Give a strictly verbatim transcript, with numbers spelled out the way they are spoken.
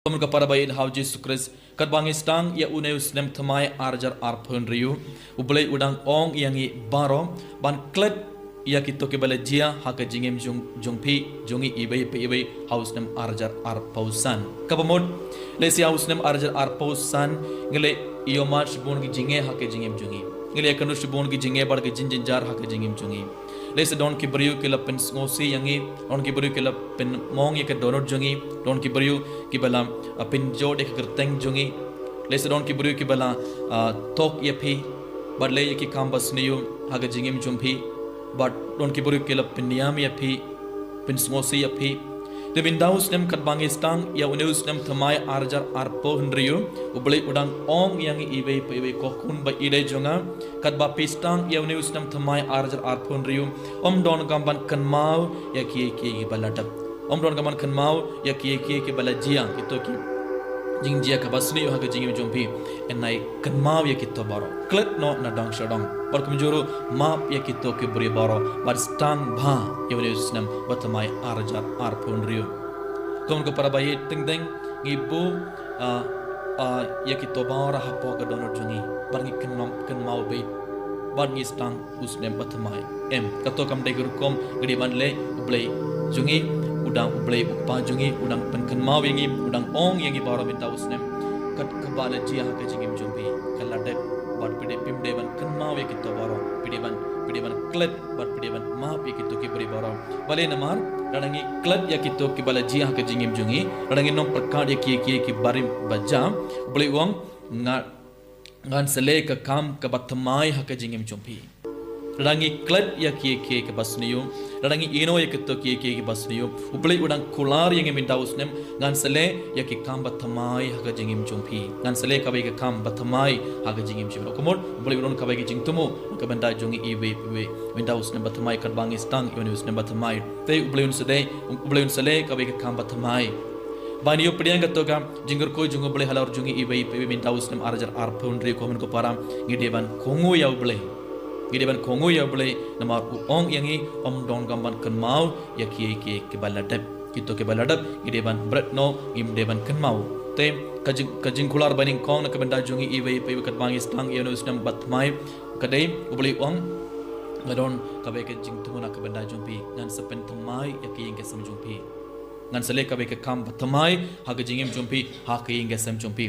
Kum ka para baieit ha u Jisu Khrist, katba ngi sdang ïa une u snem thymmai arhajar arphew hynriew, U Blei u dang ong ïa ngi baroh ban klet ïa kito kiba la jia ha ka jingim jong, jong phi, jong ngi iwei pa iwei ha u snem arhajar arphew san. Kaba mut, lehse ha u snem arhajar arphew san ngi la ïohmad shibun ki jingeh ha ka jingim jong ngi. Ngi la ïakynduh shibun ki jingeh bad ki jingjynjar ha ka jingim jong ngi. Lehse don ki briew ki la pynsngewsih ïa ngi, don ki briew ki la pynmong ïa ka dohnud jong ngi, don ki briew kiba la, ah, pynjot ïa ka kyrteng jong ngi. Lehse don ki briew kiba la, ah, thok ïa phi bad leh ïa ki kam basniew ha ka jingim jong phi. Bad don ki briew ki la pynïam ïa phi, pynsngewsih ïa phi. Te mynta u snem katba ngi sdang ïa une u snem thymmai arhajar arphew hynriew, U Blei u dang ong ïa ngi iwei pa iwei, ko khun ba ïeit jong nga, katba phi sdang ïa une u snem thymmai arhajar arphew hynriew, ym don kam ban kynmaw ïa kiei kiei kiba la dep. Ym don kam ban kynmaw ïa kiei kiei kiba la jia, kito ki jingjia kiba sniew ha ka jingim jong phi. Hynrei kynmaw ïa kito baroh, klet noh na dong sha dong. Bad kumjuh ruh map ïa kito ki briew baroh bad sdang bha ïa une u snem ba thymmai arhajar arphew hynriew. Kum ko para baieit, teng teng ngi buh, ah, ah, ïa kito baroh hapoh ka dohnud jong ngi bad ngi kynmaw, kynmaw beit bad ngi sdang u snem ba thymmai. Em, kato kam dei ka rukom ngi dei ban leh. U Blei jong ngi u dang, U Blei u Kpa jong ngi u dang pynkynmaw ïa ngi, u dang ong ïa ngi baroh mynta u snem, kat kaba la jia ha ka jingim jong phi ka la dep, bad phi dei, phim dei ban kynmaw ïa kito baroh, phi dei ban, phi dei ban klet bad phi dei ban map ïa kito ki briew baroh. Balei? Namar lada ngi klet ïa kito kiba la jia ha ka jingim jong ngi, lada ngin ym pyrkhat ïa kiei kiei kiba rim ba jam, U Blei u ong, nga ngan sa leh ka kam kaba thymmai ha ka jingim jong phi. Lada ngi klet ïa kiei kiei kiba sniew, lada ngi ïehnoh ïa kito kiei kiei kiba sniew, U Blei u dang kular ïa ngi mynta u snem, ngan sa leh ïa ki kam ba thymmai ha ka jingim jong phi. Ngan sa leh kawei ka kam ba thymmai ha ka jingim jong phi. Kumno? U Blei u don kawei ka jingthmu na ka bynta jong ngi iwei pa iwei. Mynta u snem ba thymmai katba ngi sdang ïa une u snem ba thymmai, te U Blei un sa leh, U Blei un sa leh kawei ka kam ba thymmai. Ban ïoh pdiang kato ka jingkyrkhu jong U Blei halor jong ngi iwei pa iwei mynta u snem arhajar arphew hynriew, ko hynmen ko para, ngi dei ban kohnguh ïa U Blei. Ngi dei ban kohnguh ïa U Blei namar u ong ïa ngi, ym don kam ban kynmaw ïa kiei kiei kiba la dep. Kito kiba la dep ngi dei ban bret noh, ngim dei ban kynmaw. Te ka jing, ka jingkular banyngkong na ka bynta jong ngi iwei pa iwei katba ngi sdang ïa une u snem ba thymmai ka dei, U Blei u ong, nga don kawei ka jingthmu na ka bynta jong phi, ngan sa pynthymmai ïa ka ïing ka sem jong phi. Ngan sa leh kawei ka kam ba thymmai ha ka jingim jong phi, ha ka ïing ka sem jong phi.